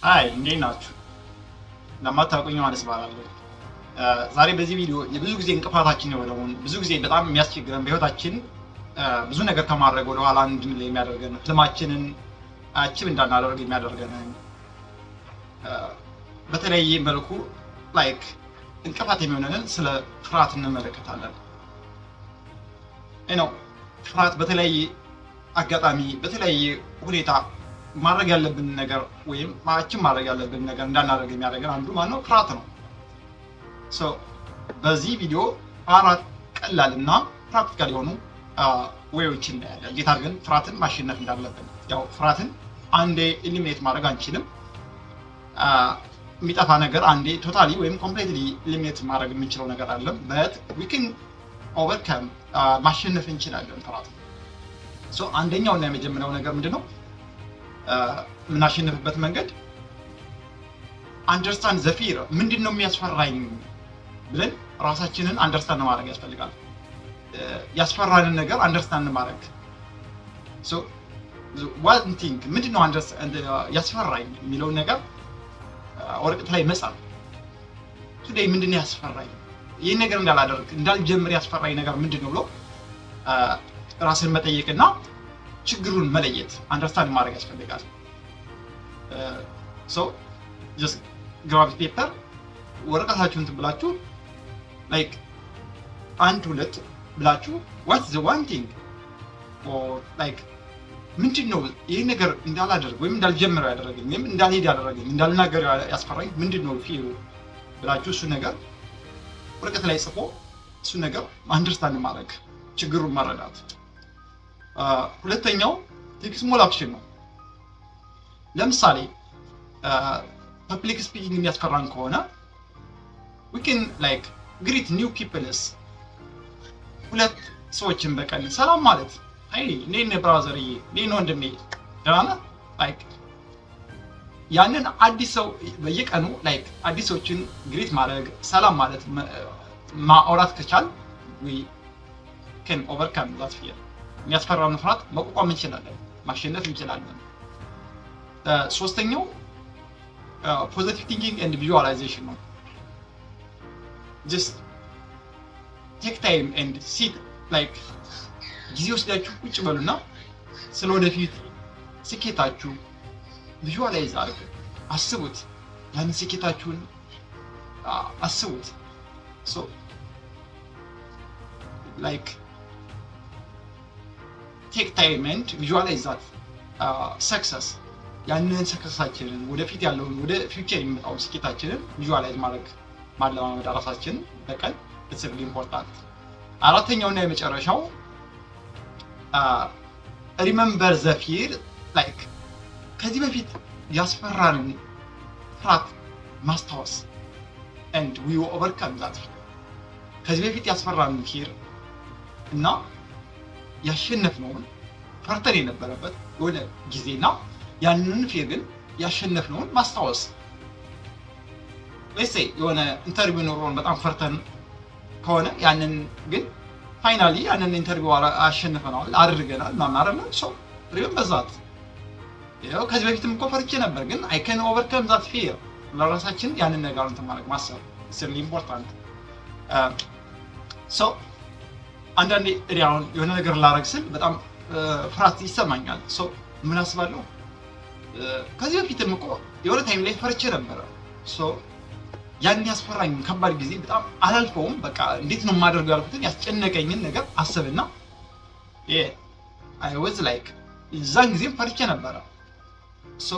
Hi፣ እንዴት ናችሁ? ለማታውቁኝ ዮሐንስ እባላለሁ። ዛሬ በዚህ ቪዲዮ የብዙ ጊዜ እንቅፋታችን የሆነውን፣ ብዙ ጊዜ በጣም የሚያስቸግረን፣ በህይወታችን ብዙ ነገር ከማድረግ ወደኋላ እንድንል የሚያደርገን፣ ህልማችንን achieve እንዳናደርግ የሚያደርገንን፣ በተለያየ መልኩ like እንቅፋት የሚሆነንን ስለ ፍርሃት እንመለከታለን። ፍርሃት በተለያየ አጋጣሚ፣ በተለያየ ሁኔታ ማድረግ ያለብን ነገር ወይም achieve ማድረግ ያለብን ነገር እንዳናደርግ የሚያደርገን አንዱ ማነው? ፍርሃት ነው። በዚህ ቪዲዮ አራት ቀላል እና practical የሆኑ way ኦች እናያለን፣ እንዴት አድርገን ፍርሃትን ማሸነፍ እንዳለብን። ያው ፍርሃትን አንዴ eliminate ማድረግ አንችልም። የሚጠፋ ነገር አንዴ totally ወይም completely eliminate ማድረግ የምንችለው ነገር አይደለም። But we can overcome፣ ማሸነፍ እንችላለን ፍርሃትን። አንደኛው እና የመጀመሪያው ነገር ምንድን ነው? የምናሸንፍበት መንገድ understand the fear። ምንድን ነው የሚያስፈራኝ ብለን ራሳችንን understand ማድረግ ያስፈልጋል። ያስፈራንን ነገር understand ማድረግ። One thing፣ ምንድን ነው ያስፈራኝ የሚለውን ነገር ወረቀት ላይ መጻፍ። Today ምንድን ነው ያስፈራኝ፣ ይህን ነገር እንዳላደርግ፣ እንዳልጀምር ያስፈራኝ ነገር ምንድን ነው ብሎ ራስን መጠየቅና ችግሩን መለየት፣ understand ማድረግ ያስፈልጋል። Just grab paper፣ ወረቀታችሁን እንትን ብላችሁ like አንድ ሁለት ብላችሁ what the one thing like ምንድን ነው ይህ ነገር እንዳላደርግ ወይም እንዳልጀምረው ያደረገኝ ወይም እንዳልሄድ ያደረገኝ፣ እንዳልናገር ያስፈራኝ ምንድን ነው fear ኡ ብላችሁ እሱ ነገር ወረቀት ላይ ጽፎ እሱ ነገር understand ማድረግ፣ ችግሩን መረዳት። ሁለተኛው take small action ነው። ለምሳሌ public speaking የሚያስፈራን ከሆነ we can like greet new peoples፣ ሁለት ሰዎችን በቀን ሰላም ማለት፣ "Hi፣ እንዴት ነህ brother ዬ? እንዴት ነው ወንድሜ? ደህና ነህ?" Like ያንን አዲስ ሰው በየቀኑ like አዲስ ሰዎችን greet ማድረግ፣ ሰላም ማለት፣ ማውራት ከቻል we can overcome that fear። የሚያስፈራውን ፍርሃት መቋቋም እንችላለን፣ ማሸነፍ እንችላለን። ሶስተኛው positive thinking and visualization ነው። Just take time and sit፣ like ጊዜ ወስዳችሁ ቁጭ በሉና ስለ ወደፊት ስኬታችሁ visualize አድርጉ፣ አስቡት። ያንን ስኬታችሁን አስቡት። Like take time and visualize that success። ያንን success ኣችንን፣ ወደፊት ያለውን፣ ወደ future የሚመጣውን ስኬታችንን visualize ማድረግ ማለማመድ ራሳችንን በቀን it's really important። አራተኛውና የመጨረሻው remember the fear፣ like ከዚህ በፊት ያስፈራንን ፍርሃት ማስታወስ and we overcome that fear። ከዚህ በፊት ያስፈራንን fear እና ያሸነፍነውን፣ ፈርተን የነበረበት የሆነ ጊዜና ያንን fear ግን ያሸነፍነውን ማስታወስ። Let's say የሆነ interview ኖሮን በጣም ፈርተን ከሆነ ያንን ግን finally ያንን interview አሸንፈነዋል፣ አድርገናል ምናምን አይደለ? So remember that። ይኸው ከዚህ በፊትም እኮ ፈርቼ ነበር፣ ግን I can overcome that fear። ለራሳችን ያንን ነገር እንትን ማድረግ፣ ማሰብ it's really important። So አንዳንዴ እኔ አሁን የሆነ ነገር ላረግ ስል በጣም ፍርሃት ይሰማኛል። So ምን አስባለሁ? ከዚህ በፊትም እኮ የሆነ time ላይ ፈርቼ ነበረ። So ያን ያስፈራኝ ከባድ ጊዜ በጣም አላልፈውም። በቃ እንዴት ነው የማደርገው ያልኩትን፣ ያስጨነቀኝን ነገር አስብና I was like እዛን ጊዜም ፈርቼ ነበረ። So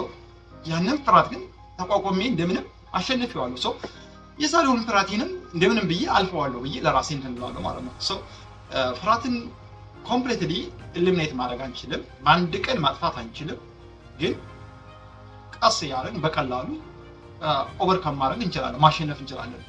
ያንን ፍርሃት ግን ተቋቁሜ እንደምንም አሸንፌዋለሁ። So የዛሬውን ፍርሃቴንም እንደምንም ብዬ አልፈዋለሁ ብዬ ለራሴ እንትን እለዋለሁ ማለት ነው። So ፍርሃትን completely eliminate ማድረግ አንችልም፣ በአንድ ቀን ማጥፋት አንችልም። ግን ቀስ እያለን በቀላሉ overcome ማድረግ እንችላለን፣ ማሸነፍ እንችላለን።